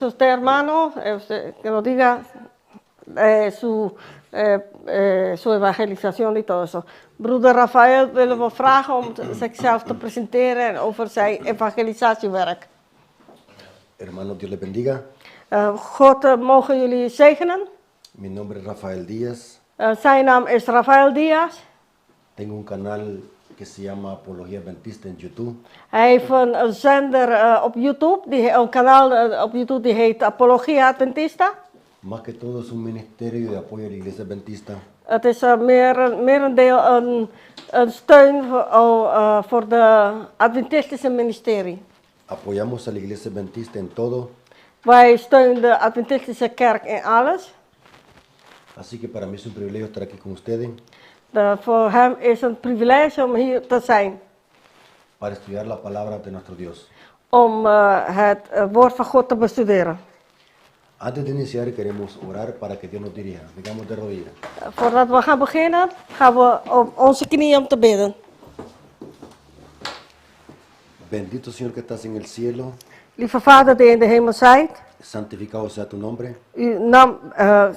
Usted, hermano, usted, que nos diga su, su evangelisatie y todo eso. Broeder Rafael willen we vragen om zichzelf te presenteren en over zijn evangelisatiewerk. Hermano, Dios le bendiga. God mogen jullie zegenen. Mi nombre es Rafael Díaz. Zijn naam is Rafael Diaz. Tengo un canal que se llama Apología Adventista en YouTube. Hij heeft een zender op YouTube, een kanaal op YouTube die heet Apologia Adventista. Más que todo es un ministerio de apoyo a la Iglesia Adventista. Het is merendeel een steun voor de Adventistische ministerie. Apoyamos a la Iglesia Adventista en todo. Wij steunen de Adventistische kerk in alles. Así que para mí es un privilegio estar aquí con ustedes. Voor hem is het een privilege om hier te zijn. Para estudiar la palabra de nuestro Dios. Om het woord van God te bestuderen. Antes de iniciar queremos orar para que Dios nos dirija. Digamos de rodillas. Voordat we gaan beginnen, gaan we op onze knieën om te bidden. Bendito Señor que estás en el cielo. Lieve Vader die in de hemel zijt. Santificado sea tu nombre. Uw naam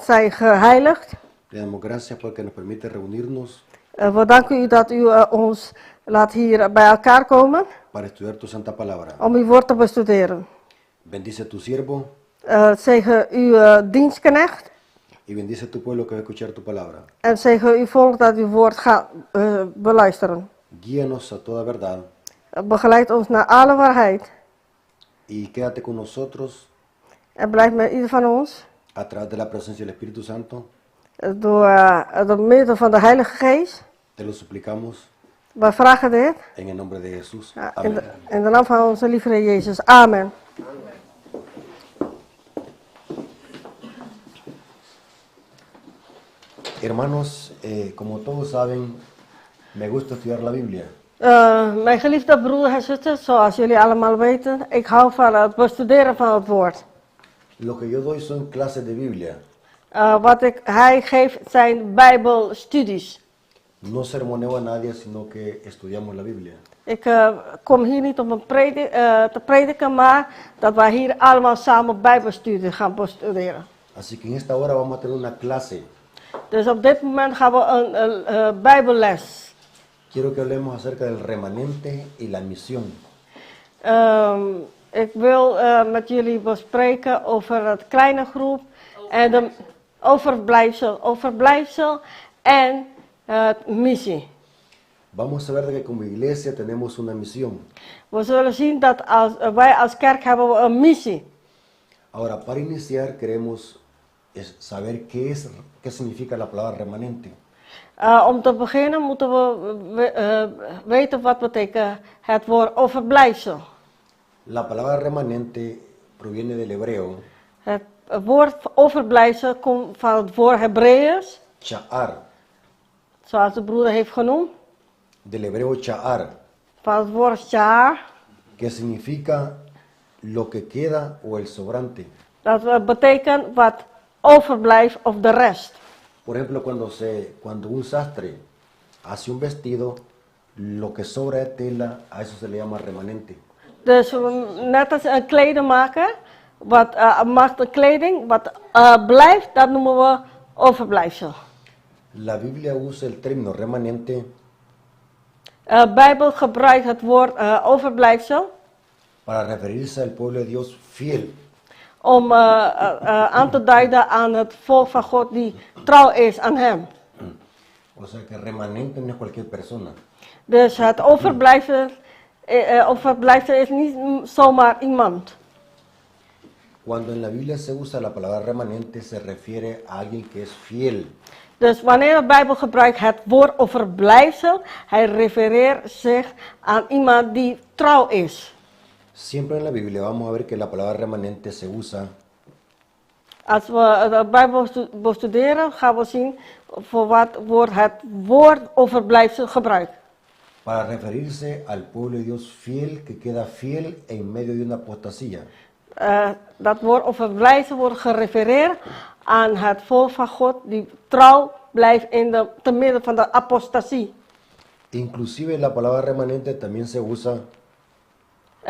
zij geheiligd. Te damos gracias porque nos permite reunirnos. We danken u dat u ons laat hier bij elkaar komen. Para estudiar tu santa palabra. Om uw woord te bestuderen. Bendice tu siervo. Zegen uw dienstknecht. Y bendice tu pueblo que va a escuchar tu palabra. En zegen uw volk dat uw woord gaat beluisteren. Guíanos a toda verdad. Begeleid ons naar alle waarheid. Y quédate con nosotros. En blijf met ieder van ons. A través de la presencia del Espíritu Santo. Door middel van de Heilige Geest. Te lo suplicamos. Wij vragen dit. En el nombre de Jesús. Ja, Amen. in de naam van onze lieve Heer Jezus. Amen. Hermanos, como todos saben, me gusta estudiar la Biblia. Mijn geliefde broeders en zusters, zoals jullie allemaal weten, ik hou van het bestuderen van het woord. Lo que yo doy son clases de Biblia. Wat hij geeft zijn bijbelstudies. No sermoneo a nadie, sino que estudiamos la Biblia. Ik kom hier niet om te prediken, maar dat wij hier allemaal samen bijbelstudie gaan bestuderen. Así que en esta hora vamos a tener una clase. Dus op dit moment gaan we een bijbelles. Quiero que hablemos acerca del remanente y la misión. Ik wil met jullie bespreken over het kleine groep en de overblijfsel en het missie. Vamos a ver de que como iglesia tenemos una misión. We zullen zien dat wij als kerk hebben we een missie. Ahora, para iniciar queremos saber qué significa la palabra remanente. Om te beginnen moeten we weten wat betekent het woord overblijfsel. La palabra remanente proviene del hebreo. Het woord overblijfsel komt van het woord Hebreeuws. Cha'ar. Zoals de broeder heeft genoemd. Del hebreo cha'ar. Van het woord cha'ar. Que significa lo que queda o el sobrante. Dat betekent wat overblijft of de rest. Por ejemplo, cuando un sastre hace un vestido, lo que sobra de tela, a eso se le llama remanente. Dus net als een kledenmaker, wat maakt een kleding, wat blijft, dat noemen we overblijfsel. La Biblia usa el término remanente. Bijbel gebruikt het woord overblijfsel. Para referirse al pueblo de Dios fiel. Om aan te duiden aan het volk van God die trouw is aan hem. O sea que remanente no es cualquier persona. Dus het overblijfsel is niet zomaar iemand. Cuando en la Biblia se usa la palabra remanente se refiere a alguien que es fiel. Dus wanneer de Bijbel gebruikt het woord overblijfsel, hij refereert zich aan iemand die trouw is. Siempre en la Biblia vamos a ver que la palabra remanente se usa. Als we de Bijbel bestuderen, gaan we zien voor wat wordt het woord overblijfsel gebruikt. Para referirse al pueblo de Dios fiel que queda fiel en medio de una apostasía. Dat woord overblijfsel wordt gerefereerd aan het volk van God die trouw blijft te midden van de apostasie. Inclusive la palabra remanente también se usa.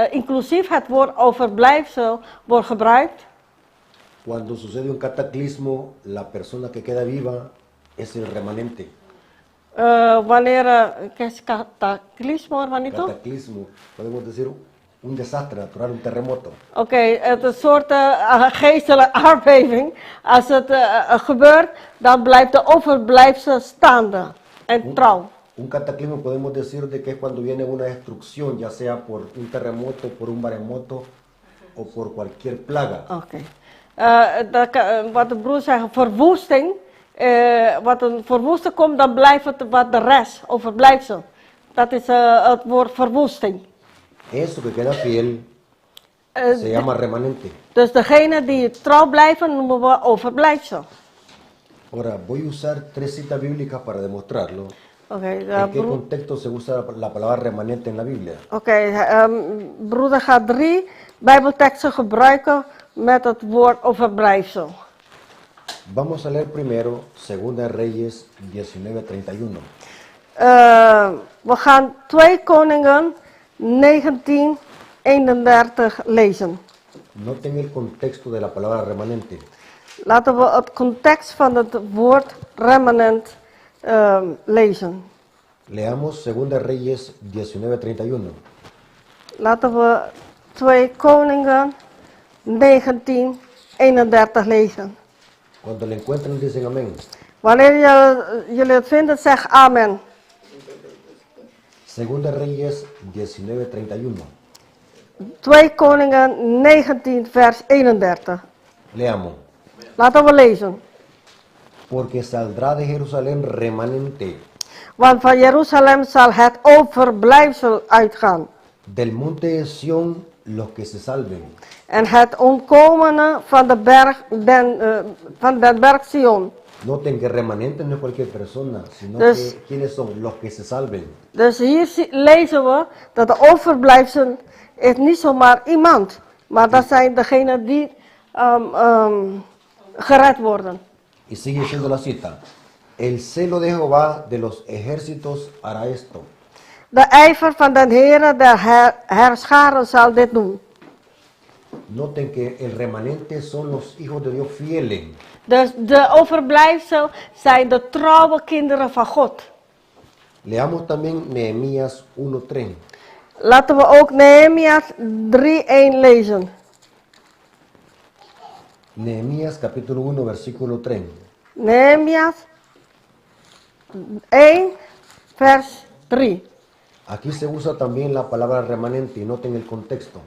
Inclusief het woord overblijfsel wordt gebruikt. Cuando sucede un cataclismo, la persona que queda viva es el remanente. Wanneer, ¿qué es cataclismo, hermanito? Cataclismo, podemos decir un desastre natural, un terremoto. Oké, het is een soort geestelijke aardbeving. Als het gebeurt, dan blijft de overblijfsel staande en trouw. Un cataclismo podemos decir de que es cuando viene una destrucción, ya sea por un terremoto, por un maremoto o por cualquier plaga. Oké. Wat de broer zegt, verwoesting. Wat een verwoesting komt, dan blijft het wat de rest, overblijfsel. Dat is het woord verwoesting. Eso que queda fiel se llama remanente. Dus degene die trouw blijven, noemen we overblijfsel. Ahora, voy a usar tres citas bíblicas para demostrarlo. Oké, ¿En qué contexto se usa la palabra remanente en la Biblia? Oké, broeder gaat drie Bijbelteksten gebruiken met het woord overblijfsel. Vamos a leer primero Segunda Reyes 19:31. We gaan 2 Koningen 19:31 lezen. Noten el contexto de la palabra remanente. Laten we het context van het woord remanent lezen. Leamos Segunda Reyes 19:31. Laten we 2 Koningen 19:31 lezen. Cuando lo encuentren dicen amén. Wanneer jullie het vinden, zeg amen. Segunda Reyes 19:31. 2 Koningen 19 vers 31. Leamos. Laten we lezen. Porque saldrá de Jerusalén remanente. Want van Jeruzalem zal het overblijfsel uitgaan. Del monte de Sión los que se salven. En het ontkomene van de berg, van den berg Sion. Noten que remanente no es cualquier persona, sino Dus que ¿quiénes son? Los que se salven. Dus hier lezen we dat de overblijfsel is niet zomaar iemand, maar dat zijn degenen die gered worden. Y sigue siendo la cita. El celo de Jehová de los ejércitos hará esto. De ijver van den Heere der herscharen zal dit doen. Noten que el remanente son los hijos de Dios fieles. Dus de overblijfsel zijn de trouwe kinderen van God. Leamos también Nehemías 1:3. Laten we ook Nehemia 3:1 lezen. Nehemías capítulo 1 versículo 3. Nehemia 1 vers 3. Aquí se usa también la palabra remanente y noten el contexto.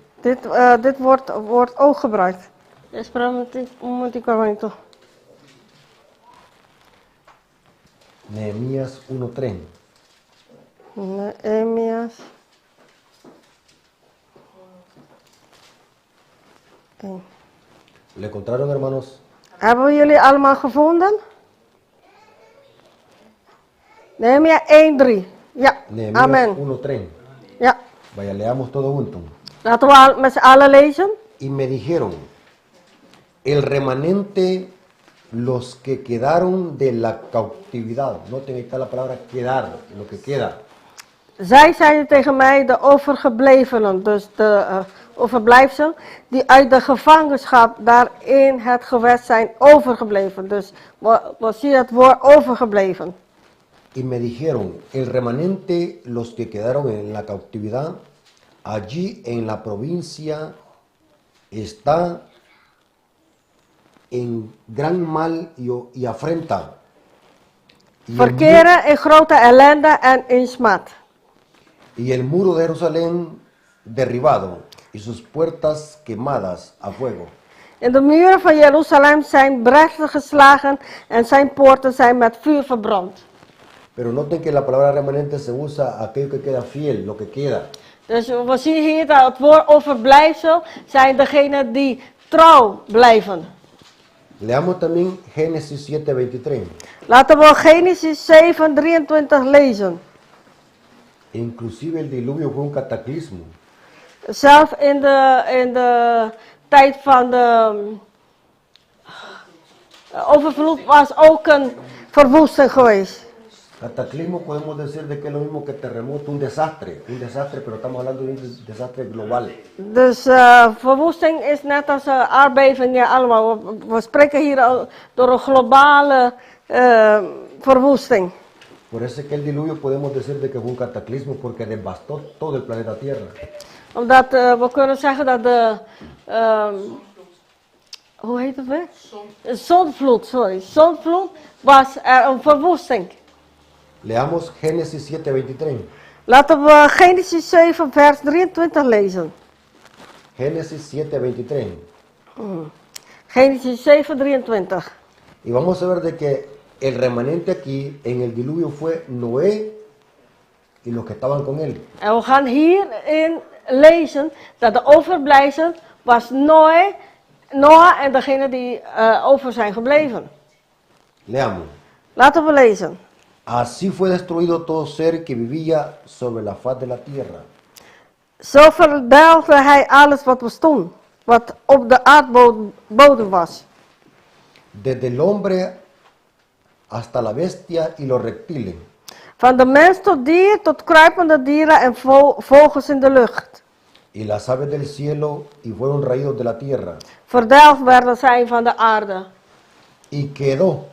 Dit woord wordt ook gebruikt. Espera un momentico, hermanito. Nehemías 1:3. Nehemías 1. ¿Lo encontraron, hermanos? Hebben jullie allemaal gevonden? Nehemia 1:3. Ja, Nehemías amen. 1:3. Ja. Vaya, leamos todo junto. Laten we met z'n allen lezen. Y me dijeron, el remanente, los que quedaron de la cautividad. Noten, ahí está la palabra quedar, lo que queda. Zij zeiden tegen mij, de overgeblevenen, dus de overblijfsel, die uit de gevangenschap daar in het gewest zijn overgebleven. Dus we zien het woord overgebleven. Y me dijeron, el remanente, los que quedaron en la cautividad, allí en la provincia está en gran mal y afrenta. Y Verkeren in grote ellende en in smaad. Y el muro de Jerusalén derribado y sus puertas quemadas a fuego. In de muren van Jeruzalem zijn bressen geslagen en zijn poorten zijn met vuur verbrand. Pero noten que la palabra remanente se usa aquello que queda fiel, lo que queda. Dus we zien hier dat het woord overblijfsel zijn degenen die trouw blijven. Leamos también Génesis 7:23. Laten we Genesis 7:23 lezen. Inclusive el diluvio fue un cataclismo. Zelf in de tijd van de overvloed was ook een verwoesting geweest. Cataclismo podemos decir de que es lo mismo que terremoto, un desastre, pero estamos hablando de un desastre global. Dus verwoesting is net als aardbeving, ja, allemaal. We spreken hier al door een globale verwoesting. Por eso es que el diluvio podemos decir de que fue un cataclismo porque devastó todo el planeta Tierra. Omdat we kunnen zeggen dat de, hoe heet het weer? De zondvloed, sorry. Zondvloed was er een verwoesting. Leamos Génesis 7:23. Laten we Genesis 7, vers 23 lezen. Génesis 7:23. Genesis 7, 23. Y vamos a ver de que el remanente aquí en el diluvio fue Noé y los que estaban con él. En we gaan hierin lezen dat de overblijfsel was Noé, Noah en degene die over zijn gebleven. Leamos. Laten we lezen. Así fue destruido todo ser que vivía sobre la faz de la tierra. Zo verdelgde hij alles wat bestond, wat op de aardbodem was. Desde el hombre hasta la bestia y los reptiles. Van de mens tot dier, tot kruipende dieren en vogels in de lucht. Y las aves del cielo y fueron raídos de la tierra. Verdelgd werden zij van de aarde. Y quedó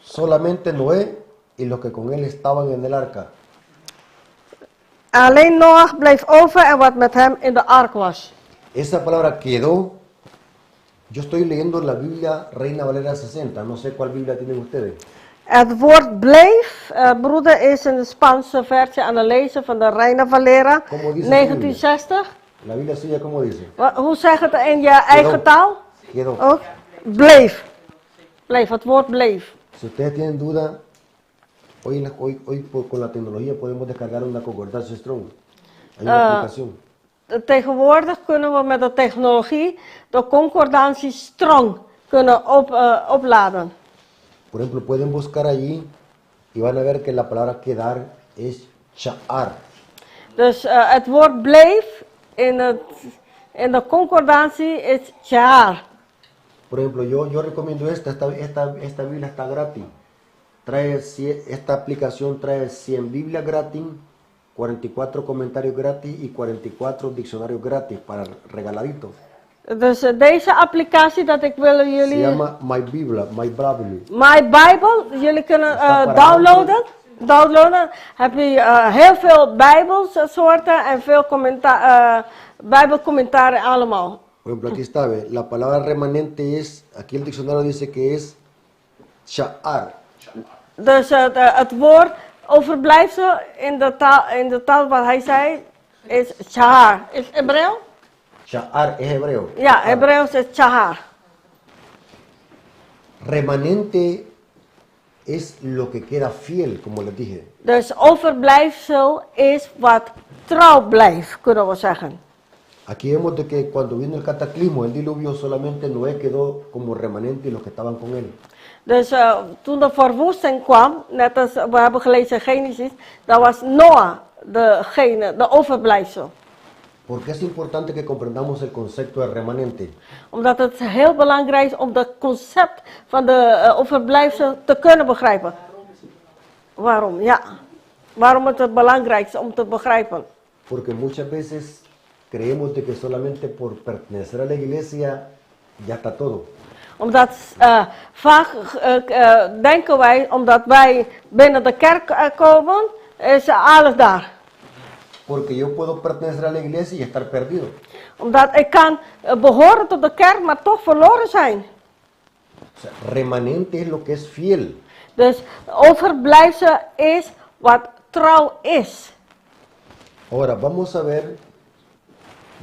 solamente Noé y los que con él estaban en el arca. Alleen Noach bleef over en wat met hem in de ark was. Esa palabra quedó. Yo estoy leyendo la Biblia Reina Valera 60, no sé cuál Biblia tienen ustedes. Het woord bleef, broeder is in de Spaanse versie aan het lezen van de Reina Valera, Como dice 1960. La Biblia suya, ¿cómo dice? Hoe zeg het in je eigen taal? Quedó. Ook? Bleef. Bleef, het woord bleef. Si ustedes tienen duda, hoy, hoy, hoy con la tecnología podemos descargar una concordancia Strong. Hay una Ah. aplicación. Tegenwoordig kunnen we met de technologie de concordantie Strong kunnen opladen. Por ejemplo, pueden buscar allí y van a ver que la palabra quedar es cha'ar. Dus het woord bleef in de concordantie is cha'ar. Por ejemplo, yo recomiendo esta Biblia está gratis. Esta aplicación trae 100 Biblias gratis, 44 comentarios gratis y 44 diccionarios gratis para regaladitos. Dus deze applicatie dat ik wil Se jullie... llama My Biblia, My Bible. My Bible, jullie kunnen Staat para downloaden. Downloaden heb je heel veel bijbelsoorten en veel bijbelcommentaren allemaal. Por ejemplo, aquí está, ve, la palabra remanente es, aquí el diccionario dice que es cha'ar. Dus het woord overblijfsel in de taal wat hij zei is cha'ar. Is Hebreeuws? Cha'ar es hebreo. Ja, Hebreeuws is cha'ar. Remanente es lo que queda fiel, como les dije. Dus overblijfsel is wat trouw blijft, kunnen we zeggen. Aquí vemos de que cuando vino el cataclismo, el diluvio, solamente Noé quedó como remanente y los que estaban con él. Dus toen de verwoesting kwam, net als we hebben gelezen in Genesis, dat was Noah degene, de overblijfsel. ¿Por qué es importante que comprendamos el concepto de remanente? Omdat het heel belangrijk is om dat concept van de overblijfsel te kunnen begrijpen. Waarom? Ja. Waarom het het belangrijkste om te begrijpen? Porque muchas veces creemos de que solamente por pertenecer a la iglesia ya está todo. Omdat vaak denken wij, omdat wij binnen de kerk komen, is alles daar. Porque yo puedo pertenecer a la iglesia y estar perdido. Omdat ik kan behoren tot de kerk, maar toch verloren zijn. O sea, remanente es lo que es fiel. Dus overblijfsel is wat trouw is. Ahora vamos a ver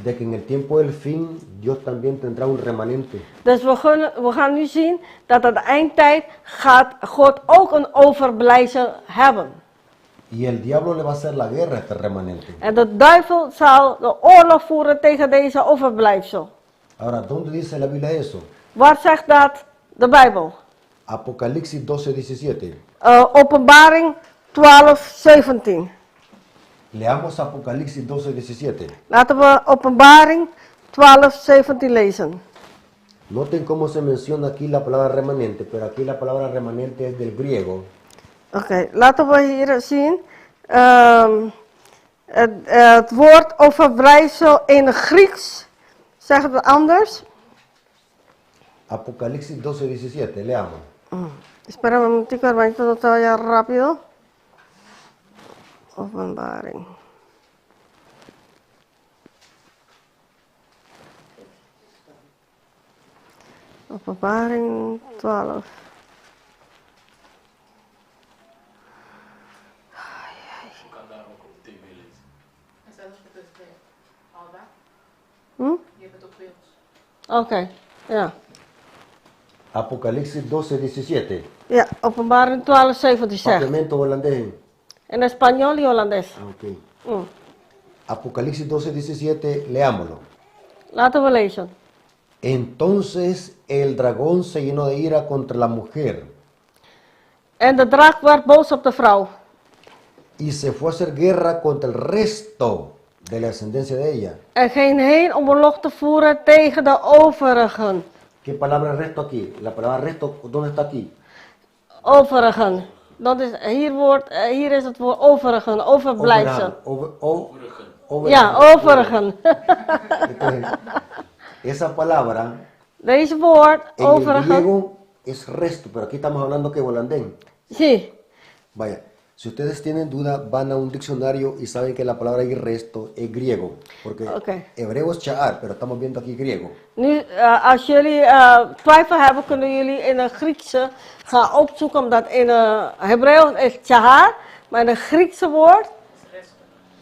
de que en el tiempo del fin Dios también tendrá un remanente. Dus we gaan nu zien dat aan de eindtijd gaat God ook een overblijfsel hebben. Y el diablo le va a hacer la guerra a este remanente. En de duivel zal de oorlog voeren tegen deze overblijfsel. Ahora, ¿dónde dice la Biblia eso? Waar zegt dat de Bijbel? Apocalipsis 12, 17. Openbaring 12, 17. Leamos Apocalipsis 12, 17. Laten we Openbaring 12, 17 lezen. Noten cómo se menciona aquí la palabra remanente, pero aquí la palabra remanente es del griego. Oké, laten we hier zien. Het woord overblijfsel in het Grieks, zeggen we anders. Apocalipsis 12, 17, leamos. Espera un momentico, hermanito, no te vaya rápido. Openbaring. Openbaring 12. Je kan daar ook op tv lezen. En zelfs op het beeld. Alba, je hebt het op beeld. Oké, ja. Apocalipsis 12, 17. Ja, Openbaring 12, 17 zegt. Papiamento holandés. In español y holandés. Ah, ok. Apocalipsis 12, 17, leámoslo. Laten we lezen. Entonces el dragón se llenó de ira contra la mujer En de draak werd boos op de vrouw. Y se fue a hacer guerra contra el resto de la descendencia de ella. En ging heen om oorlog te voeren tegen de overigen. ¿Qué palabra es resto aquí? La palabra resto, ¿dónde está aquí? Overigen. Dat is, hier, wordt, hier is het woord overigen, overblijfsel. Over, o- over- Ja, overigen. Entonces, esa palabra Deze woord, en el overigen. griego es resto, pero aquí estamos hablando que holandés. Zie, Vaya, si ustedes tienen duda, van a un diccionario y saben que la palabra ahí resto es griego, porque Ok. hebreo es cha'ar, pero estamos viendo aquí griego. Nu, als jullie twijfel hebben, kunnen jullie in het Griekse gaan opzoeken, omdat in het Hebreeuws is tjahar, maar in het Griekse woord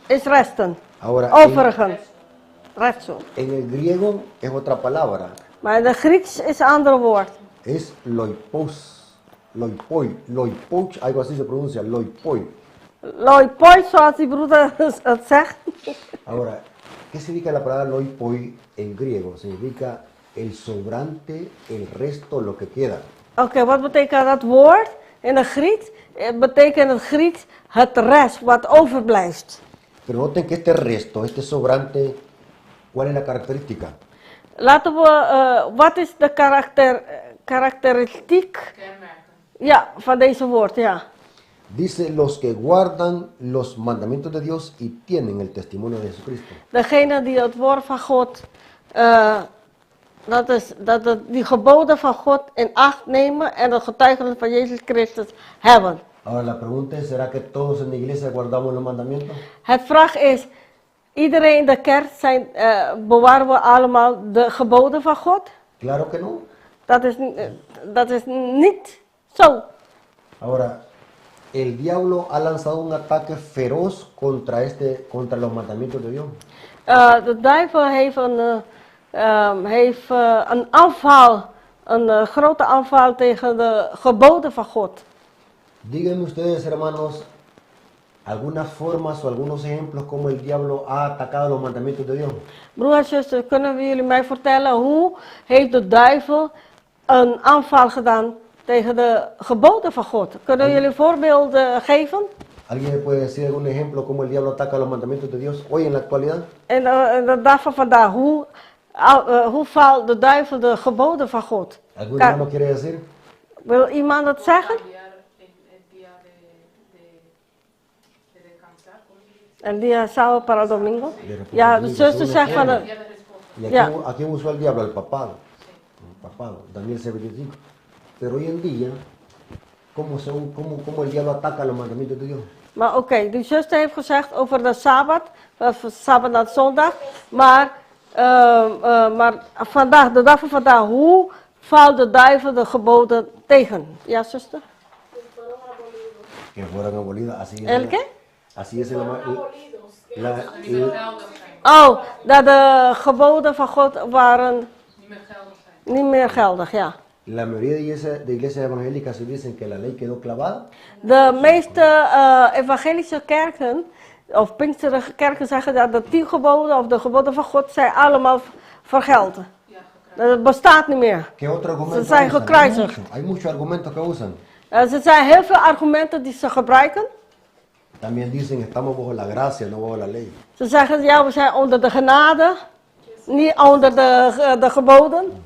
is resten. Ahora, en, Overigen. Resto. en el griego es otra palabra, Maar in het Grieks is een ander woord. Es loipos, loipoi, loipoch, algo así se pronuncia, loipoi. Loipoi, zoals die broeder het zegt. Ahora, ¿qué significa la palabra loipoi en griego? Significa el sobrante, el resto, lo que queda. Oké, wat betekent dat woord in het Grieks? Het betekent in het Grieks het rest, wat overblijft. Pero noten que este resto, este sobrante, ¿cuál es la característica? Laten we, wat is de karakteristiek Kenmerken. ja, van deze woord? Ja. Dice los que guardan los mandamientos de Dios y tienen el testimonio de Jesucristo. Degene die het woord van God, dat is, dat het, die geboden van God in acht nemen en het getuigenis van Jezus Christus hebben. Ahora la pregunta es, ¿será que todos en la iglesia guardamos los mandamientos? Het vraag is, iedereen in de kerk zijn, bewaren we allemaal de geboden van God? Claro que no. Dat is niet zo. Ahora, el diablo ha lanzado un ataque feroz contra los mandamientos de Dios. De duivel heeft een aanval, een grote aanval tegen de geboden van God. Díganme ustedes, hermanos, algunas formas o algunos ejemplos como el diablo ha atacado los mandamientos de Dios. Broer en zuster, kunnen jullie mij vertellen hoe heeft de duivel een aanval gedaan tegen de geboden van God? Kunnen jullie voorbeelden geven? ¿Alguien me puede decir algún ejemplo cómo el diablo ataca los mandamientos de Dios hoy en la actualidad? En de dag van vandaag, hoe valt de duivel de geboden van God? ¿Algún Ka- hermano quiere decir? Wil iemand dat zeggen? Cambiar el día de descansar, ¿cómo se dice? El día sábado para el domingo. De reposo Ja, de domingo, zuster según zegt van el de, Día de reposo. ¿Y a Ja. quién, a quién usó el diablo? Al papado. Al papado, Daniel 7:25. Pero hoy en día, ¿cómo el diablo ataca los mandamientos de Dios? Maar oké, die zuster heeft gezegd over de Sabbat, van Sabbat naar zondag. Maar vandaag, de dag van vandaag, hoe valt de duivel de geboden tegen? Ja, zuster? Que fueron abolidas. Así es. ¿El qué? Así es el, Abolidos. la, Niet meer geldig zijn. Oh, dat de geboden van God waren Niet meer geldig zijn. niet meer geldig, ja. La mayoría de iglesias evangélicas se dicen que la ley quedó clavada. De meeste evangelische kerken, of Pinksterige kerken, zeggen dat de 10 geboden of de geboden van God zijn allemaal vergelden. Ja, gekruisigd. Dat bestaat niet meer. ¿Qué otro argumento Se zijn usan? Hay gekruisigd. mucho, hay muchos argumentos que usan. Er zijn heel veel argumenten die ze gebruiken. También dicen estamos bajo la gracia, no bajo la ley. Ze zeggen, ja, we zijn onder de genade, niet onder de geboden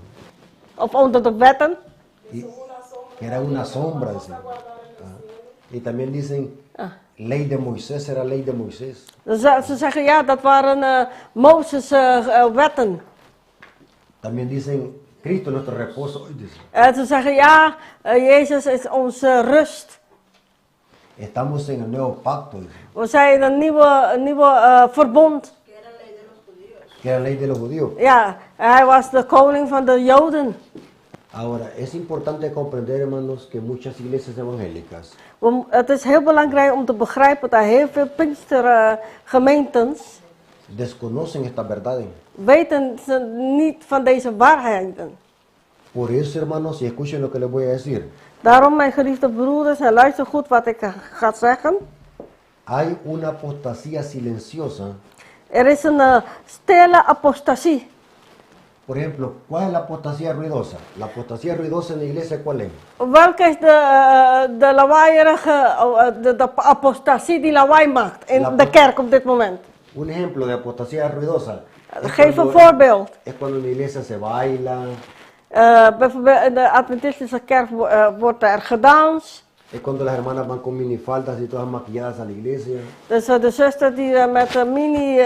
of onder de wetten. Y que era una sombra, decían. Ah. Y también dicen, ley de Moisés era ley de Moisés. Ze zeggen: ja, dat waren Mozes wetten. También dicen, Cristo es nuestro reposo hoy, dicen. En ze zeggen: ja, Jezus is onze rust. Estamos en el nuevo pacto, dicen, We zijn in een nieuwe verbond. Que era la ley de los judíos. Ja, hij was de koning van de Joden. Ahora, es importante comprender, hermanos, que muchas iglesias evangélicas Het is heel belangrijk om te begrijpen dat heel veel Pinkstergemeentes desconocen estas verdades. Weten ze niet van deze waarheden. Por eso, hermanos, y escuchen lo que les voy a decir, Daarom, mijn geliefde broeders, en luister goed wat ik ga zeggen. Hay una apostasía silenciosa. Er is een stille apostasie. Por ejemplo, ¿cuál es la apostasía ruidosa? La apostasía ruidosa en la iglesia, ¿cuál es? Welke is de lawaaierige, oh, de apostasie die lawaai maakt in de kerk op dit moment? Un ejemplo de apostasía ruidosa es Geef een voorbeeld. Es cuando en la iglesia se baila, Bijvoorbeeld in de Adventistische kerk wordt er gedanst. Es cuando las hermanas van con minifaldas y todas maquilladas a la iglesia. Dus de zuster die met een mini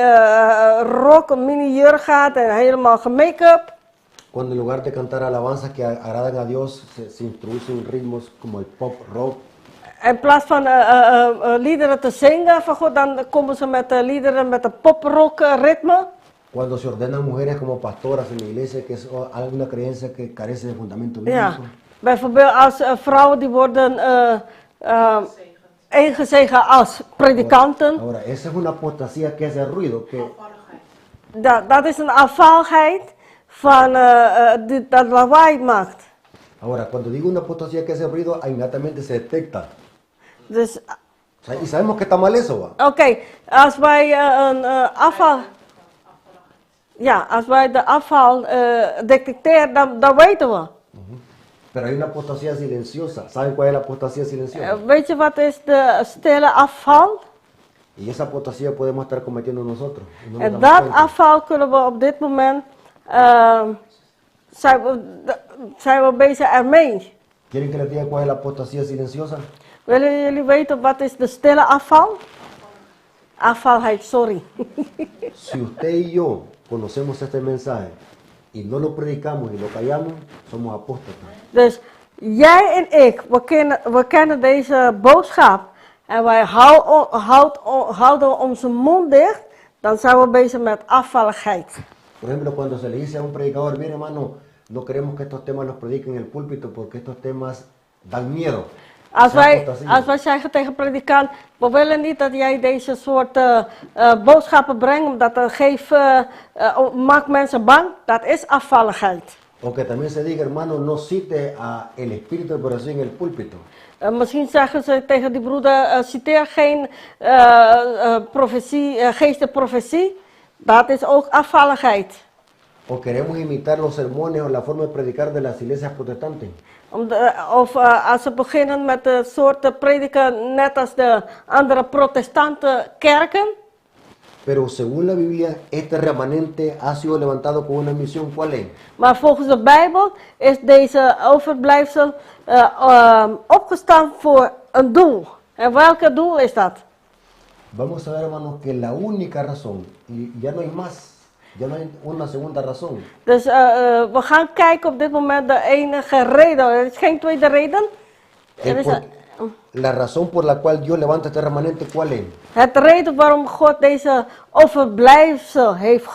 rok, een mini jurk gaat en helemaal gemake-up. Cuando en lugar de cantar alabanzas que agradan a Dios, se introducen ritmos como el pop rock. In plaats van liederen te zingen van God, dan komen ze met liederen met een poprock ritme. Cuando se ordenan mujeres como pastoras en la iglesia, que es alguna creencia que carece de fundamento bíblico. Ja, bijvoorbeeld als vrouwen die worden ingezegend als predikanten. Ahora, esa es una apostasía que hace ruido, que Dat is een afvalligheid van, die, dat lawaai maakt. Ahora, cuando digo una apostasía que hace ruido, inmediatamente se detecta. Dus, O sea, y sabemos que está mal eso, ¿va? oké, als wij een afval... Ja, als wij de afval detecteren, dan weten we. Pero hay una apostasía silenciosa. ¿Saben cuál es la apostasía silenciosa? Weet je wat is de stille afval? Y esa apostasía podemos estar cometiendo nosotros y no nos En damos dat cuenta. Afval kunnen we op dit moment, zijn we bezig ermee. ¿Quieren que les diga cuál es la apostasía silenciosa? Willen jullie weten wat is de stille afval? Afvalheid, sorry. Si usted y yo conocemos este mensaje y no lo predicamos y lo callamos, somos apóstatas. Dus jij en ik, we kennen deze boodschap. En wij houden onze mond dicht. Dan zijn we bezig met afvalligheid. Por ejemplo, cuando se le dice a un predicador: "Mire, hermano, no queremos que estos temas los prediquen en el púlpito porque estos temas dan miedo". Als Sea wij, apostasía. als wij zeggen tegen predikant: we willen niet dat jij deze soort boodschappen brengt, omdat dat geeft, maakt mensen bang, dat is afvalligheid. O que también se diga: "Hermano, no cite a el espíritu de profecía en el púlpito". Misschien zeggen ze tegen die broeder: citeer geen profetie, geest de profetie. Dat is ook afvalligheid. O queremos imitar los sermones o la forma de predicar de las iglesias protestantes. Of als ze beginnen met de soorten prediken net als de andere protestante kerken. Pero según la Biblia, este remanente ha sido levantado con una misión. ¿Cuál es? Maar volgens de Bijbel is deze overblijfsel opgestaan voor een doel. En welke doel is dat? Vamos a ver, hermanos, que la única razón, y ya no hay más, ya no hay una segunda razón, Dus we gaan kijken op dit moment de enige reden. Er is geen tweede reden. Er is la razón por la cual Dios levanta este remanente, ¿cuál es? Het reden waarom God deze overblijfsel heeft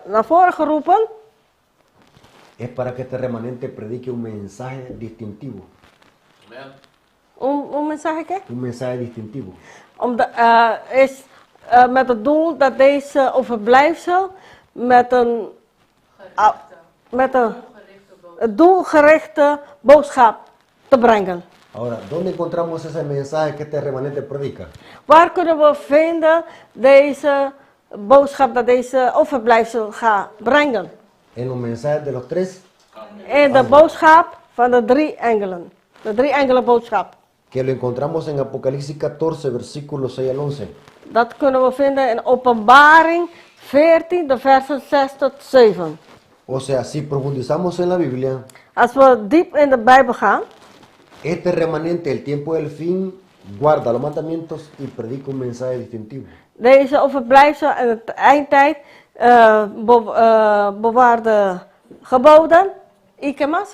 naar voren geroepen, Es para que este remanente predique un mensaje distintivo. Amen. Om zeg ik het? Un mensaje distintivo. Is met het doel dat deze overblijfsel met een doelgerichte boodschap te brengen. Ahora, ¿dónde encontramos ese mensaje que este remanente predica? Waar kunnen we vinden deze boodschap dat deze overblijfsel gaat brengen? En los mensajes de los tres In de boodschap van de drie engelen. De drie engelen boodschap. Que lo encontramos en Apocalipsis 14, versículos 6 al 11. Dat kunnen we vinden in Openbaring 14, de versen 6 tot 7. O sea, si profundizamos en la Biblia, Als we diep in de Bijbel gaan, este remanente, el tiempo del fin, Guarda los mandamientos y predica un mensaje distintivo. Deze overblijfsel in het eindtijd bewaar de geboden y qué más?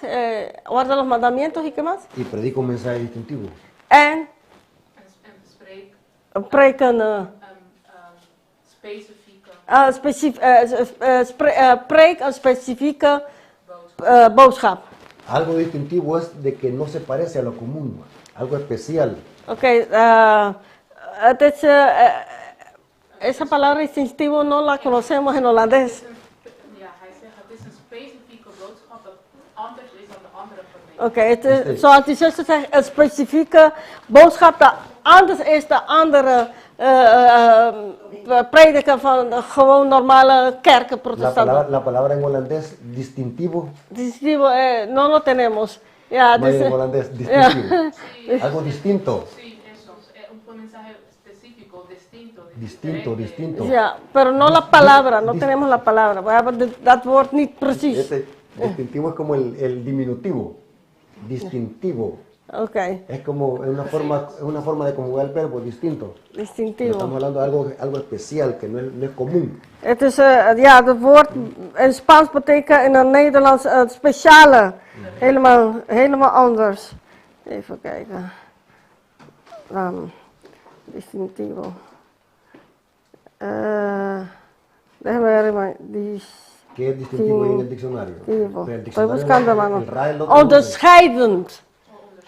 Guarda los mandamientos y qué más? Y predica un mensaje distintivo. En En spreek preek een, een specifieke preek een specifieke boodschap. Boodschap. Algo distintivo es de que no se parece a lo común, algo especial. Oké, het is, esa palabra distintivo no la conocemos en holandés. Het is een, ja, hij zegt: het is een specifieke boodschap dat anders is dan de andere gemeente. Oké, het is, zoals die zuster zegt, een specifieke boodschap dat anders is dan andere prediken van de gewoon normale kerken La protestanten. palabra, la palabra en holandés, distintivo, Distintivo, no lo tenemos. Ja, no hay dus, en holandés, ja. distintivo. Sí, Algo distinto. Sí, eso. Es un mensaje específico, distinto. Distinto, diferente. Distinto. Ja, pero no la palabra, no tenemos la palabra. We hebben dat woord niet precies. Este distintivo es como el diminutivo. Distintivo. Oké, Es como es una forma de conjugar el verbo distinto. Distintivo. Estamos hablando de algo especial que no es común. Het is, ja, het woord in Spaans betekent in het Nederlands het speciale. Helemaal, helemaal anders. Even kijken. Distintivo. Déjame ver, hermano. ¿Qué es distintivo ahí en el diccionario? Distintivo. Pero el Estoy diccionario, buscando, hermano. el RAE lo traduce. Onderscheidend.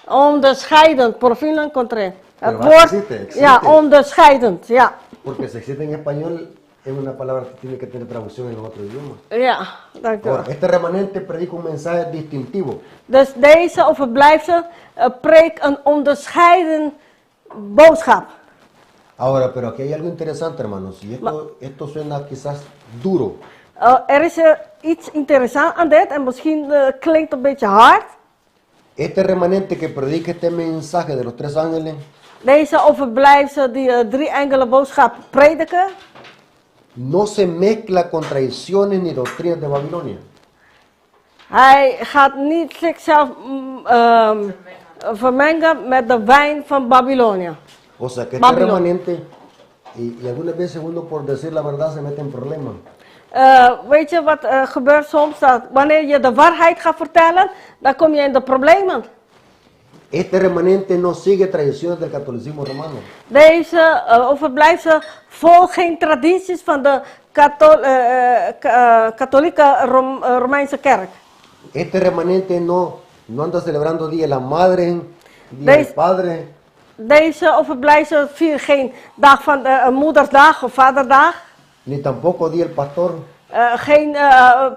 Onderscheidend, por fin lo encontré. Het Pero woord, existe, existe. Ja, onderscheidend, ja. Porque si existe en español, es una palabra que tiene que tener traducción en otro idioma. Ja, dank u wel. Ahora, este remanente predica un mensaje distintivo. Dus deze overblijfsel preekt een onderscheiden boodschap. Ahora, pero aquí hay algo interesante, hermanos. Y esto suena quizás duro. Er is iets interessants aan dit en misschien klinkt het een beetje hard. Este remanente que predica este mensaje de los tres ángeles Deze overblijfsel die drie engelen boodschap prediken, no se mezcla con tradiciones ni doctrinas de Babilonia. Hij gaat niet zichzelf vermengen met de wijn van Babylonië. O sea que este Babilonia. Remanente, y algunas veces uno por decir la verdad se mete en problemas. Weet je wat gebeurt soms? Dat wanneer je de waarheid gaat vertellen, dan kom je in de problemen. Este remanente no sigue tradiciones del catolicismo romano. Deze overblijfsel volgt geen tradities van de katholieke Romeinse kerk. Este remanente no anda celebrando Día de la Madre, Día del Padre. Deze overblijfsel viert geen dag van de moederdag of vaderdag. Ni tampoco Día del Pastor. Geen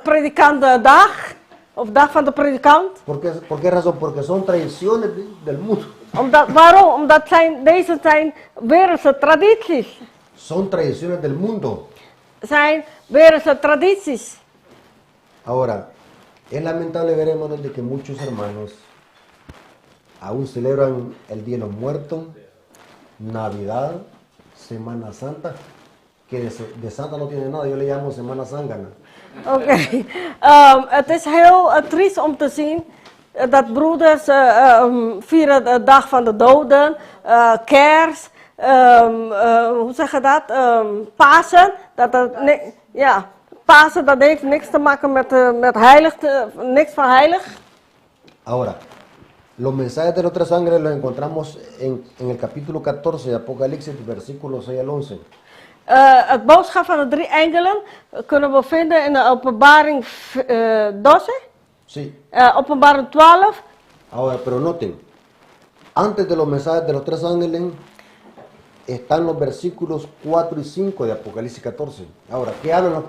predikantendag of dag van de predikant. ¿Por qué, por qué razón? Porque son tradiciones del mundo. Omdat, waarom? Omdat deze zijn wereldse tradities. Son tradiciones del mundo. Zijn wereldse tradities. Ahora, es lamentable ver, hermanos, de que muchos hermanos aún celebran el Día de los Muertos, Navidad, Semana Santa, que de Santa no tiene nada, yo le llamo Semana Zángana. Oké. Het is heel triest om te zien dat broeders vieren de dag van de doden, kerst, hoe zeg je dat? Pasen. Dat, nee, ja, Pasen, dat heeft niks te maken met heilig, niks van heilig. Ahora, los mensajes de los tres ángeles los encontramos en el capítulo 14 de Apocalipsis, versículos 6 al 11. Het boodschap van de drie engelen kunnen we vinden in de Openbaring 12. Sí. Openbaring 12. Ahora, pero noten, antes de los mensajes de los tres ángeles están los versículos 4 y 5 de Apocalipsis 14. Ahora, ¿qué hablan,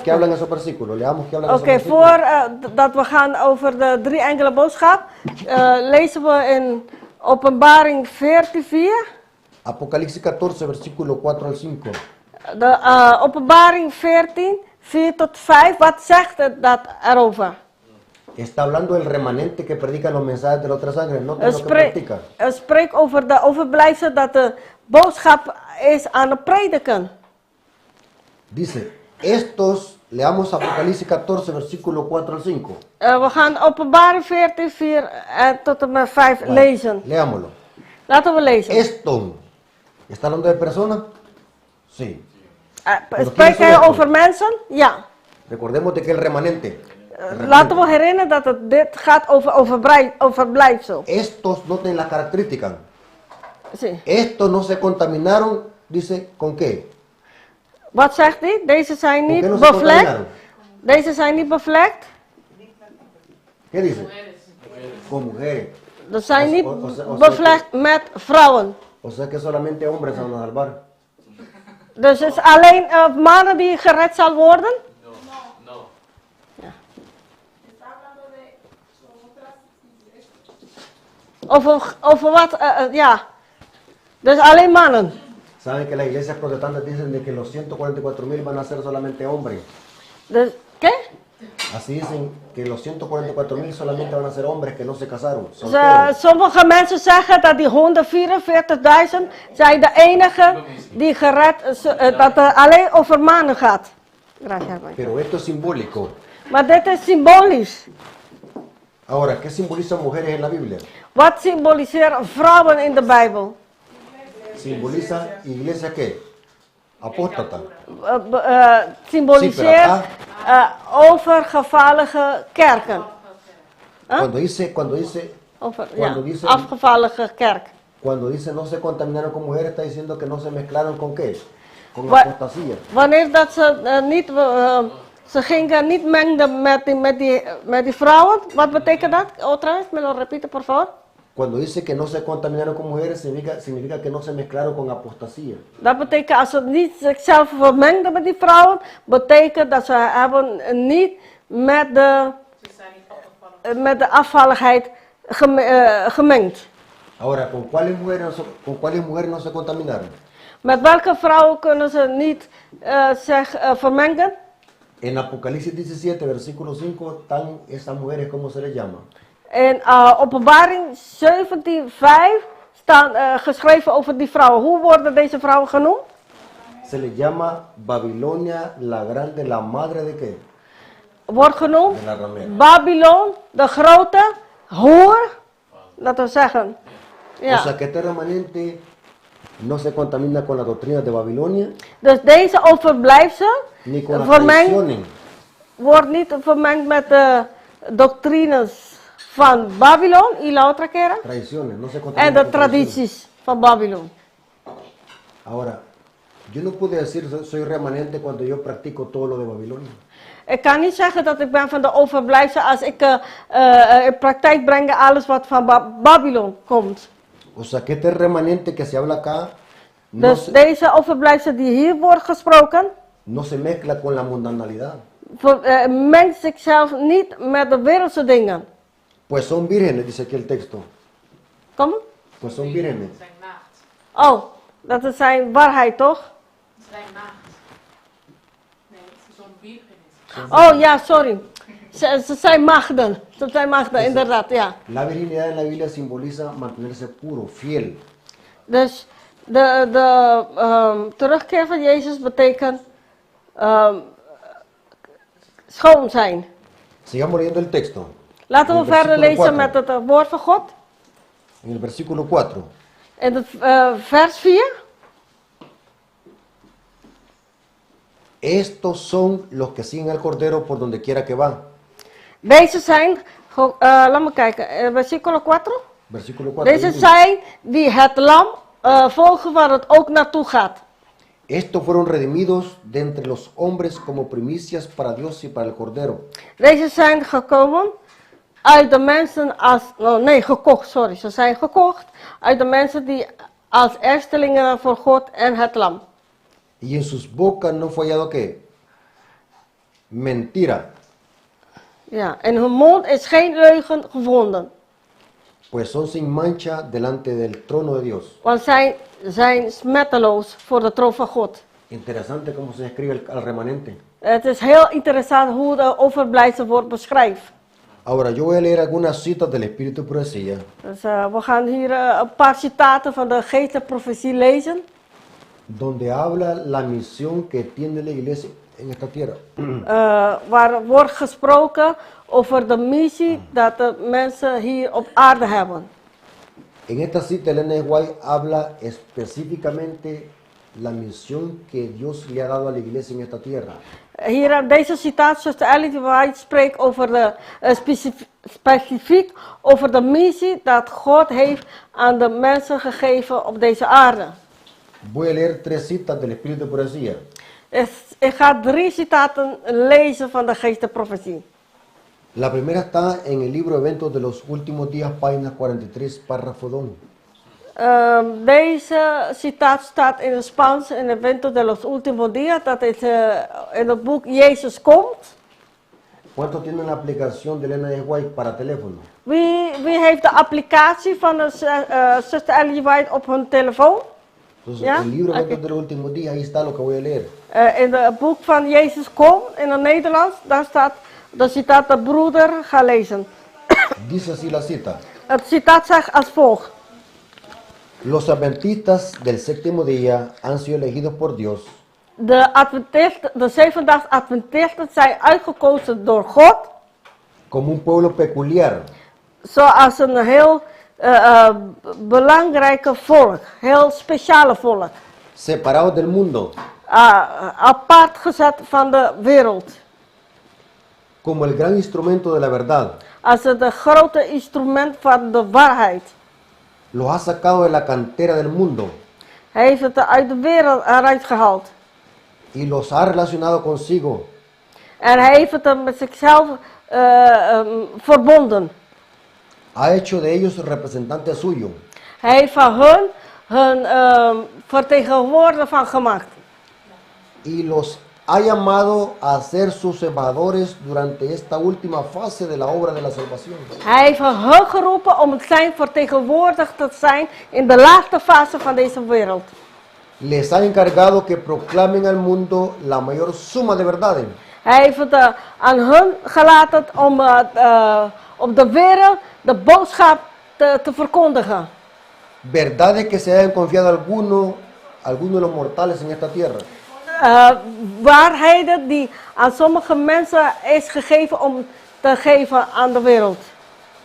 qué hablan esos versículos? Leamos qué hablan esos Oké, versículos. voor dat we gaan over de drie engelen boodschap, lezen we in Openbaring 14, 4. Apocalipsis 14, versículo 4 al 5. De Openbaring 14, 4 tot 5. Wat zegt het dat erover? Está hablando el remanente que predica los mensajes de los tres ángeles, no Het lo que practica. Het spreekt over de overblijfsel dat de boodschap is aan het prediken. Dice, estos, leamos Apocalipsis 14, versículo 4 al 5. We gaan Openbaring 14, 4 tot en met 5 lezen. Leámoslo. Laten we lezen. Esto, ¿está hablando de personas? Sí. Eh, spreekt hij over mensen? Ja. Recordemos de que el remanente. El Eh, Laten we remanente. herinneren dat het, dit gaat over overblijfsel. Estos noten las características. Zie. Estos no se contaminaron, dice, ¿con qué? Wat zegt hij? Deze zijn Con niet qué no se bevlekt. contaminaron? Deze zijn niet bevlekt. ¿Qué dice? Con mujeres. Dat zijn niet O sea bevlekt met vrouwen. O sea que solamente hombres se van a salvar. Dus het is alleen eh, mannen die gered zal worden? No. No. Está hablando de son otras iglesias. Over wat? Eh, eh, ja. Dus alleen mannen. Saben que las iglesias protestantes dicen de que los 144 mil van a ser solamente hombres. Dus, ¿qué? Así dicen que los 144 mil solamente van a ser hombres que no se casaron. Ze, Solteros. sommige mensen zeggen dat die 144.000 zijn de enige die gered, eh, dat het alleen over mannen gaat. Gracias, hermano. Pero esto es simbólico. Maar dit is symbolisch. Ahora, ¿qué simbolizan mujeres en la Biblia? Wat symboliseren vrouwen in de Bijbel? Simboliza iglesia qué? Apóstata. Eh, eh, symboliseert eh, overgevallige kerken. ¿Ah? Cuando dice, cuando dice, Over, ja, Cuando dice- afgevallige kerk. cuando dice no se contaminaron con mujeres, está diciendo que no se mezclaron con qué? Con Wa- apostasía. Wanneer dat ze eh, niet, eh, ze gingen niet mengen met die vrouwen. Wat betekent dat? Otra vez, me lo repite por favor. Cuando dice que no se contaminaron con mujeres, significa que no se mezclaron con apostasía. Dat betekent als ze niet zichzelf vermengden met die vrouwen, betekent dat ze hebben niet met de, Ze zijn niet afgevallen. eh, met de afvalligheid eh, gemengd. Ahora, ¿con cuáles mujeres no se, con cuáles mujeres no se contaminaron? Met welke vrouwen kunnen ze niet eh, zich eh, vermengen? En Apocalipsis 17, versículo 5, están esas mujeres, ¿cómo se les llama? In eh, Openbaring 17:5 staan eh, geschreven over die vrouwen. Hoe worden deze vrouwen genoemd? Se les llama Babilonia la Grande, la madre de qué? Wordt genoemd De la ramera. Babylon, de grote hoer. Laten we zeggen. Ja. O sea que este remanente no se contamina con la doctrina de Babilonia Dus deze overblijfsel ni con las vermengd, tradiciones. wordt niet vermengd met de doctrines van Babylon. Y la otra que era? Tradiciones, no se contamina En de con tradiciones. tradities van Babylon. Ahora, yo no puedo decir soy remanente cuando yo practico todo lo de Babilonia. Ik kan niet zeggen dat ik ben van de overblijfsel als ik eh, eh, in praktijk breng alles wat van Babylon komt. O sea que este remanente que se habla acá no, Dus se, deze overblijfsel die hier wordt gesproken, no se mezcla con la mundanalidad. eh, mengt zichzelf niet met de wereldse dingen. Pues son vírgenes, dice aquí el texto. Kom? Pues son vírgenes. Zijn maagd. Oh, dat is zijn waarheid toch? Zijn maagd. Nee, ze zo'n virgen is. Oh ja, sorry. Ze zijn maagden. Ze zijn maagden, inderdaad, ja. La virginidad en la Biblia simboliza mantenerse puro, fiel. Dus de terugkeer van Jezus betekent schoon zijn. Sigamos leyendo el texto. Laten En we el verder versículo lezen 4. met het eh, woord van God. En el versículo 4. In het eh, vers 4. Estos son los que siguen al Cordero por donde quiera que va. Deze zijn, eh, laat me kijken, eh, versículo 4. Versículo 4. Deze zijn die het lam eh, volgen waar het ook naartoe gaat. Estos fueron redimidos de entre los hombres como primicias para Dios y para el Cordero. Deze zijn gekomen uit de mensen als, oh nee, gekocht, sorry. Ze zijn gekocht uit de mensen die als eerstelingen voor God en het lam. Y en sus bocas no fue hallado qué? Mentira, Ja, in hun mond is geen leugen gevonden. pues son sin mancha delante del trono de Dios. Want zij zijn smetteloos voor de troon van God. Interesante cómo se describe al remanente. Het is heel interessant hoe de overblijfsel wordt beschreven. Ahora, yo voy a leer algunas citas del Espíritu de Profecía Dus eh, we gaan hier eh, een paar citaten van de geestelijke profetie lezen. Donde habla la misión que tiene la iglesia en esta tierra. Eh, waar wordt gesproken over de missie dat de mensen hier op aarde hebben. En esta cita Elena de White habla específicamente la misión que Dios le ha dado a la iglesia en esta tierra. Hier in deze citaat, zuster Ellen G. White spreekt over de, specifiek over de missie dat God heeft aan de mensen gegeven op deze aarde. Voy a leer tres citas del Espíritu de Profecía. Ik ga drie citaten lezen van de Geest der Profetie. La primera está en el libro Eventos de los Últimos Días, página 43, párrafo 2. Deze citaat staat in het Spaans in Eventos de los Últimos Días. Dat is in het boek Jezus Komt. ¿Cuántos tienen la aplicación de Elena de White para teléfono? Wie heeft de applicatie van de zuster Ellen G. White op hun telefoon? Entonces, ¿Ya? el libro Eventos Ok. de los Últimos Días, ahí está lo que voy a leer. In het boek van Jezus Komt, in het Nederlands, daar staat de citaat de broeder ga lezen. Dice así la cita. Het citaat zegt als volgt. Los adventistas del séptimo día han sido elegidos por Dios De, Adventisten, de zevendaags Adventisten zijn uitgekozen door God como un pueblo peculiar, zoals een heel belangrijke volk, heel speciale volk. separados del mundo, Apart gezet van de wereld. como el gran instrumento de la verdad. Als het grote instrument van de waarheid. Los ha sacado de la cantera del mundo Hij heeft het uit de wereld eruit gehaald. y los ha relacionado consigo En hij heeft het met zichzelf verbonden. Ha hecho de ellos representantes suyos. Hij heeft van hun vertegenwoordiger van gemaakt. Y los ha llamado a ser sus embajadores durante esta última fase de la obra de la salvación. Hij heeft hun geroepen om het zijn vertegenwoordiger te zijn in de laatste fase van deze wereld. Les ha encargado que proclamen al mundo la mayor suma de verdades. Hij heeft het aan hun gelaten om op de wereld de boodschap te verkondigen. Verdades que se hayan confiado a alguno de los mortales en esta tierra. Waarheden die aan sommige mensen is gegeven om te geven aan de wereld.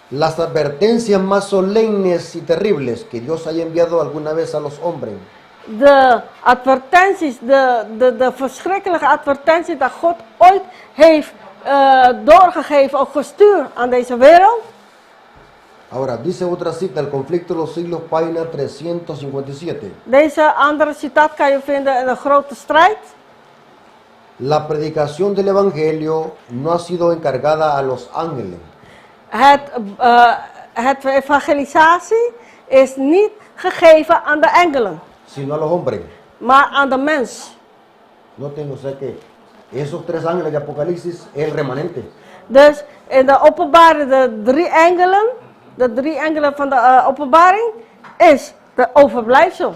Las advertencias más solemnes y terribles que Dios haya enviado alguna vez a los hombres. De advertenties, de verschrikkelijke advertenties dat God ooit heeft doorgegeven of gestuurd aan deze wereld. Ahora, dice otra cita, el conflicto de los siglos, página 357. Deze andere citaat kan je vinden in de grote strijd. La predicación del evangelio no ha sido encargada a los ángeles. Het evangelisatie is niet gegeven aan de engelen, sino a los hombres. maar aan de mens. No tengo, o sea que esos tres ángeles de Apocalipsis es el remanente. Dus in de openbaring, de drie engelen, de drie engelen van de openbaring, is de overblijfsel.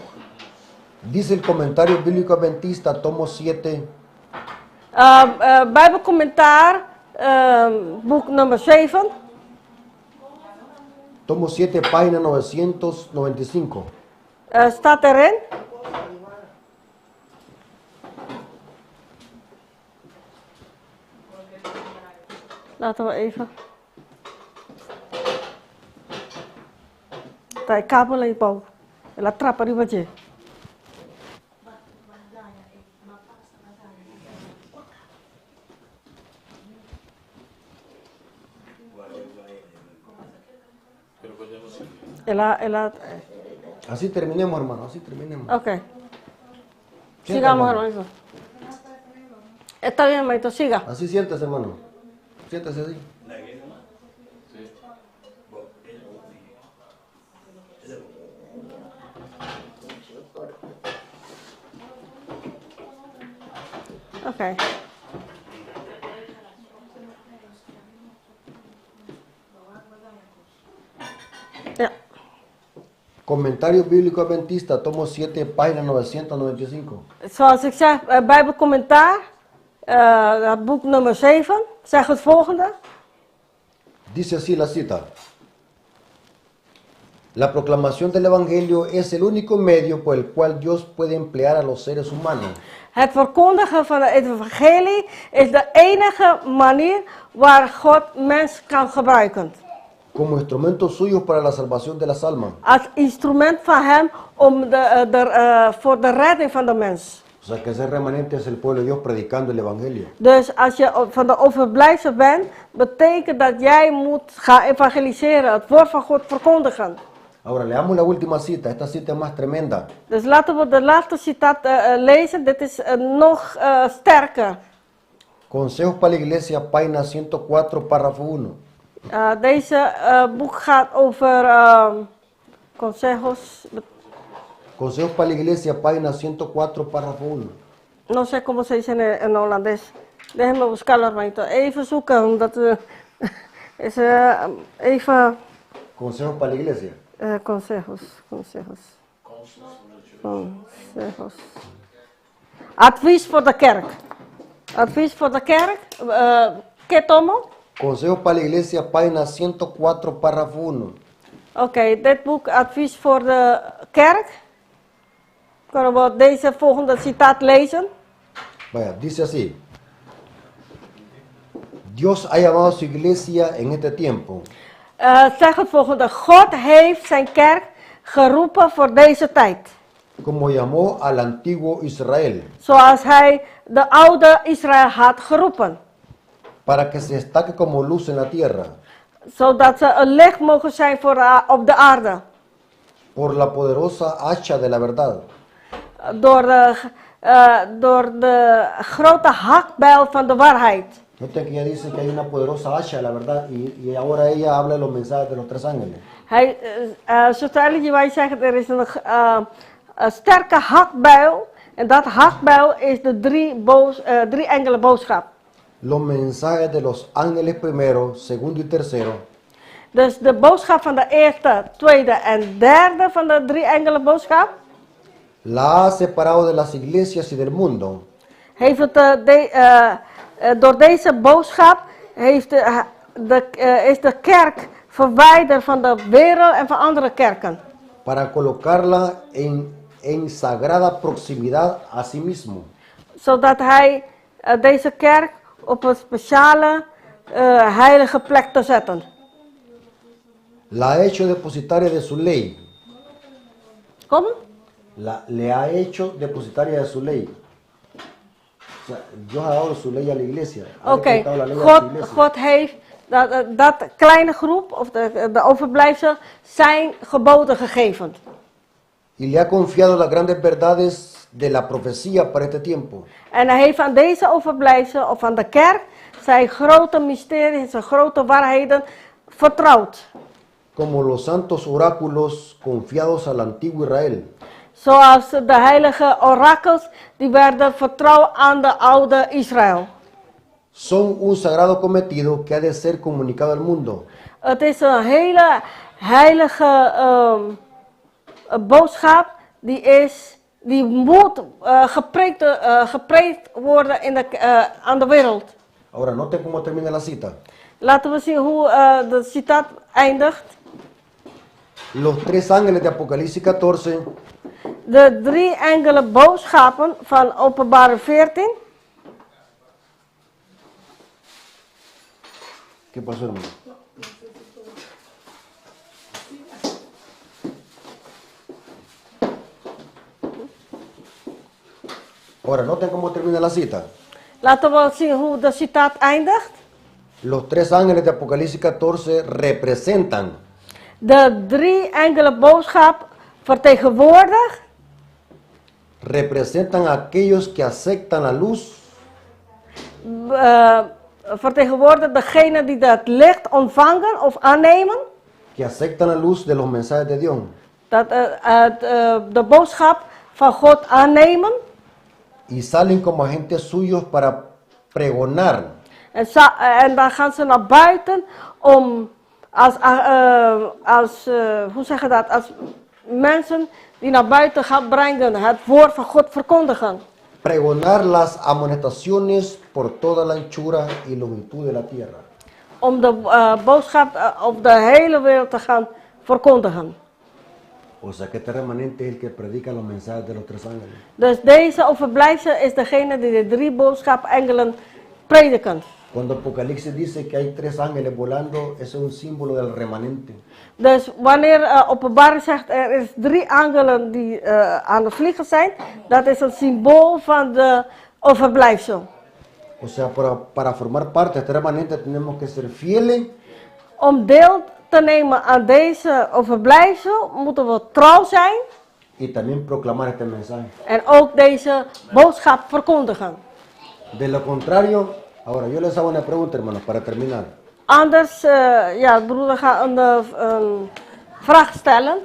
Dice el comentario bíblico adventista, tomo 7. Bijbelcommentaar, boek nummer 7. Tomo 7, página 995. Staat erin. Laten we even. Daar kabel in bouw. La trappa di je. Ela. Así terminemos, hermano, así terminemos. Ok. Siéntese, Sigamos, hermano. hermano. Está bien, hermanito, siga. Así siéntese, hermano. Siéntese así. Sí. Ok. Ja. Comentario Bíblico Adventista, tomo 7, página 995. Zoals ik zeg, Bijbelcommentaar, dat boek nummer 7, zegt het volgende. Dice así la cita. La proclamación del Evangelio es el único medio por el cual Dios puede emplear a los seres humanos. Het verkondigen van het evangelie is de enige manier waar God mens kan gebruiken. Como instrumentos suyos para la salvación de las almas. Als instrument van hem om de, eh, de, eh, voor de redding van de mens. O sea que ese remanente es el pueblo de Dios predicando el evangelio. Dus als je van de overblijfsel bent, betekent dat jij moet gaan evangeliseren, het woord van God verkondigen. Ahora leamos la última cita, esta cita es más tremenda. Dus laten we de laatste citaat eh, eh, lezen, dit is eh, nog eh, sterker. Consejos para la Iglesia, página 104, párrafo 1. Eh, deze eh, boek gaat over ehm, consejos, Consejos para la Iglesia, página 104, párrafo 1. No sé cómo se dice in, in Holandees. Déjenme buscarlo, hermanito. Even zoeken, omdat eh, is eh, even Consejos para la Iglesia. Eh, consejos, consejos. Consejos. Advies voor de kerk. Advies voor de kerk. Eh, ¿Qué tomo? Consejos para la Iglesia, página 104, párrafo 1. Oké, dit boek Advies voor de kerk. Kunnen we deze volgende citaat lezen? Vaya, dice así. Dios ha llamado a su iglesia en este tiempo Eh zeg het volgende. God heeft zijn kerk geroepen voor deze tijd. Como llamó al antiguo Israel, Zoals hij de oude Israël had geroepen. Para que se destaque como luz en la tierra, Zodat ze een licht mogen zijn voor, op de aarde. Por la poderosa hacha de la verdad. Door de grote hakbijl van de waarheid. Noten que ella dice que hay una poderosa hacha de la verdad y ahora ella habla de los mensajes de los tres ángeles. Hij, uh, zuster Ellen, wij zeggen er is een, een sterke hakbijl. En dat hakbijl is de drie engelen boodschap. Los mensajes de los ángeles primero, segundo y tercero Dus de boodschap van de eerste, tweede en derde van de drie engelen boodschap la ha separado de las iglesias y del mundo heeft het, door deze boodschap heeft de, is de kerk verwijderd van de wereld en van andere kerken. Para colocarla en sagrada proximidad a sí mismo. Zodat hij deze kerk op een speciale heilige plek te zetten. La ha hecho depositaria de su ley. Kom? Le ha hecho depositaria de su ley. O sea, Dios ha dado su ley a la iglesia. Ha Oké, depositado la ley a su God, iglesia. God heeft dat kleine groep, of de overblijfsel, zijn geboden gegeven. Y le ha confiado las grandes verdades de la profecía para este tiempo. En hij heeft aan deze overblijfsel, of aan de kerk, zijn grote mysteries, zijn grote waarheden vertrouwd. Como los santos oráculos confiados al antiguo Israel. Zoals de heilige orakels, die werden vertrouwd aan de oude Israël. Son un sagrado cometido que ha de ser comunicado al mundo. Het is een hele heilige boodschap die moet gepreekt worden aan de wereld. Ahora, noten cómo termina la cita. Laten we zien hoe de citaat eindigt. Los tres ángeles de Apocalipsis 14 De drie enkele boodschappen van Openbaring 14. ¿Qué pasó, hermano? Ahora, noten cómo termina la cita. Laten we zien hoe de citaat eindigt. Los tres ángeles de Apocalipsis 14 representan De drie enkele boodschap vertegenwoordigt representan a aquellos que aceptan la luz vertegenwoordigt degene die dat licht ontvangen of aannemen. Que aceptan la luz de los mensajes de Dios Dat de boodschap van God aannemen. Y salen como agentes suyos para pregonar En dan gaan ze naar buiten om als, hoe zeg je dat, als mensen die naar buiten gaan brengen, het woord van God verkondigen. Pregonar las amonestaciones por toda la anchura y longitud de la tierra. Om de boodschap op de hele wereld te gaan verkondigen. O sea que este remanente es el que predica los mensajes de los tres ángeles. Dus deze overblijfsel is degene die de drie boodschap engelen prediken. Cuando Apocalipsis dice que hay tres ángeles volando, ese es un símbolo del remanente. Dus wanneer Openbaring zegt er is drie angelen die aan het vliegen zijn, dat is een symbool van de overblijfsel. O sea, para formar parte de este remanente tenemos que ser fieles Om deel te nemen aan deze overblijfsel moeten we trouw zijn y también proclamar este mensaje. en ook deze boodschap verkondigen. De lo contrario, ahora yo les hago una pregunta, hermanos, para terminar. Anders, ja, broeder gaat een vraag stellen.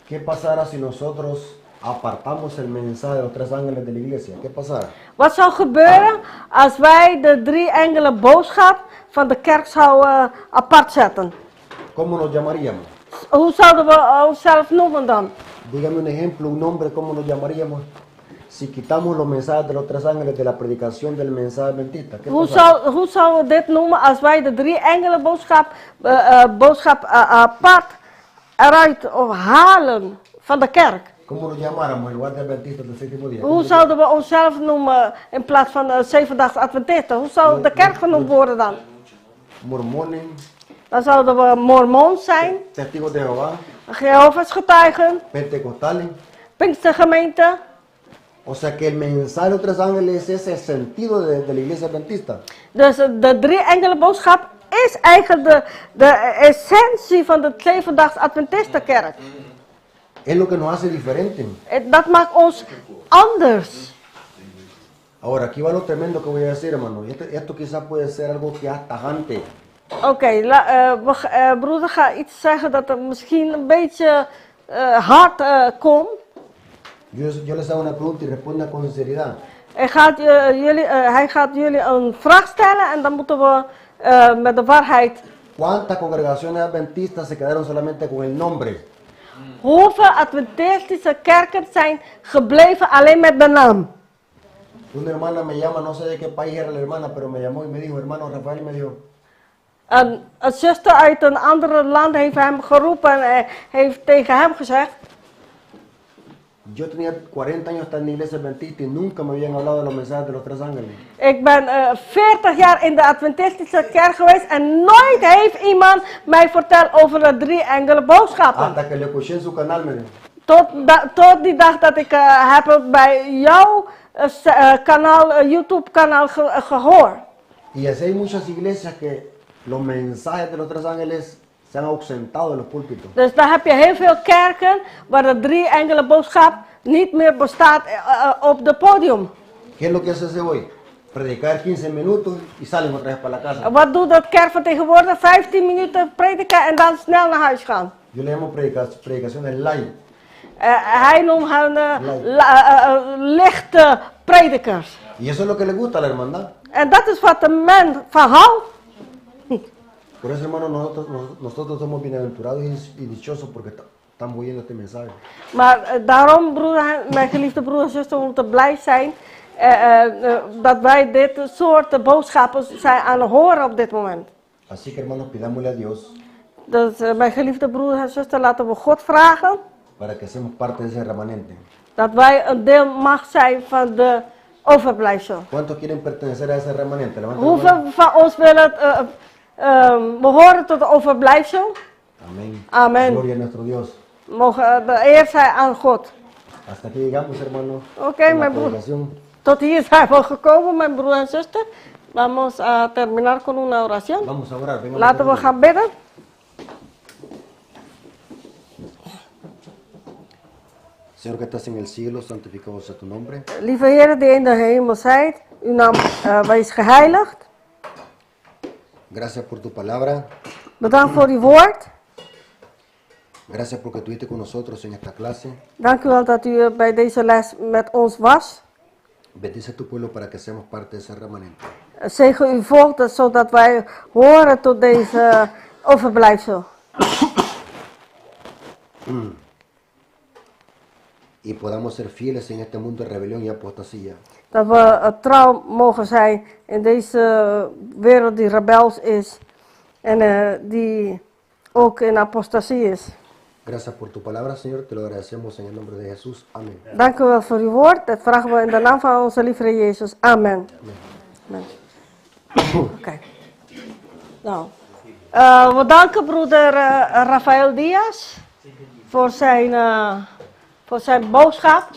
¿Qué pasará si nosotros apartamos el mensaje de los tres ángeles de la iglesia? ¿Qué pasará? Wat zou gebeuren als wij de drie engelen boodschap van de kerk zouden apart zetten? ¿Cómo nos llamaríamos? Hoe zouden we onszelf noemen dan? Dígame un ejemplo, un nombre, ¿cómo nos llamaríamos? Si quitamos los mensajes de los tres ángeles de la predicación del mensaje adventista, ¿qué Hoe, pasará? hoe zouden we dit noemen als wij de drie engelen boodschap apart eruit of halen van de kerk? ¿Cómo nos llamáramos en lugar de adventistas del séptimo día? Hoe ¿Cómo zouden we onszelf noemen in plaats van Zevendaags Adventisten? Hoe zou de kerk genoemd worden dan? Mormones, Dan zouden we Mormons zijn, testigos de Jehová, Jehovah's getuigen, pentecostales. Pinkstergemeente. O sea que el mensaje de los tres ángeles es ese sentido de la iglesia adventista. Dus de drie engelen boodschap is eigenlijk de essentie van de Zevendaags Adventistenkerk. Es lo que nos hace diferente. Dat maakt ons anders. Ahora, aquí va lo tremendo que voy a decir, hermano. Y esto quizás puede ser algo que es tajante. Oké, broeder gaat iets zeggen dat er misschien een beetje hard komt. Yo les hago una pregunta y responda con sinceridad. Hij gaat jullie een vraag stellen en dan moeten we met de waarheid. ¿Cuántas congregaciones adventistas se quedaron solamente con el nombre? Hoeveel Adventistische kerken zijn gebleven alleen met de naam? Una hermana me llama, no sé de qué país era la hermana, pero me llamó y me dijo, hermano Rafael, me dijo, Een zuster uit een ander land heeft hem geroepen en heeft tegen hem gezegd: Yo tenía 40 años estando en la iglesia adventista y nunca me habían hablado de los mensajes de los tres ángeles. Ik ben 40 jaar in de Adventistische kerk geweest en nooit heeft iemand mij verteld over de drie engelen boodschappen. Hasta que le escuché en su canal, me dijo. Tot die dag dat ik heb het bij jouw YouTube kanaal gehoord. Y así hay muchas iglesias que los mensajes de los tres ángeles se han ausentado de los púlpitos. Dus daar heb je heel veel kerken waar de drie engelen boodschap niet meer bestaat op het podium. ¿Qué es lo que se hace hoy? Predicar 15 minutos y salen otra vez para la casa. Wat doet dat kerk van tegenwoordig? 15 minuten prediken en dan snel naar huis gaan. Yo le llamo predicaciones light. Hij noemt hen Light. Lichte predikers. Y eso es lo que le gusta a la hermandad. En dat is wat de men van houdt. Por eso, hermano, nosotros somos bienaventurados y dichosos porque estamos oyendo este mensaje. Maar daarom, broeder, mijn geliefde broer en zuster, we moeten blij zijn dat wij dit soort boodschappen zijn aan het horen op dit moment. Así que, hermanos, pidámosle a Dios Dus mijn geliefde broer en zuster, laten we God vragen para que seamos parte de ese remanente. dat wij een deel mag zijn van de overblijfsel. ¿Cuántos quieren pertenecer a ese remanente? Levanten la Hoeveel mano. van ons willen behoren tot de overblijfsel? Amén. Amen. Gloria a nuestro Dios. Mogen de eer zijn aan God. Hasta aquí llegamos, hermano. Oké, con la mijn broer. predicación. Tot hier zijn we gekomen, mijn broer en zuster. Vamos a terminar con una oración. Vamos a orar. Venga, Laten we gaan bidden. Señor que estás en el cielo, santificado sea tu nombre. Lieve Heer die in de hemel zijt, uw naam wees geheiligd. Gracias por tu palabra. Bedankt voor uw woord. Gracias porque estuviste con nosotros en esta clase. Dank u wel dat u bij deze les met ons was. Bendice a tu pueblo para que seamos parte de ese remanente. Zegen uw volk, zodat wij horen tot deze overblijfsel. Y podamos ser fieles en este mundo de rebelión y apostasía. Dat we trouw mogen zijn in deze wereld die rebels is en die ook in apostasie is. Gracias por tu palabra, Señor. Te lo agradecemos en el nombre de Jesús. Amén. Dank u wel voor uw woord. Dat vragen we in de naam van onze lieve Jezus. Amen. Amén. Amen. Oké. Nou, we danken broeder Rafael Diaz voor zijn boodschap.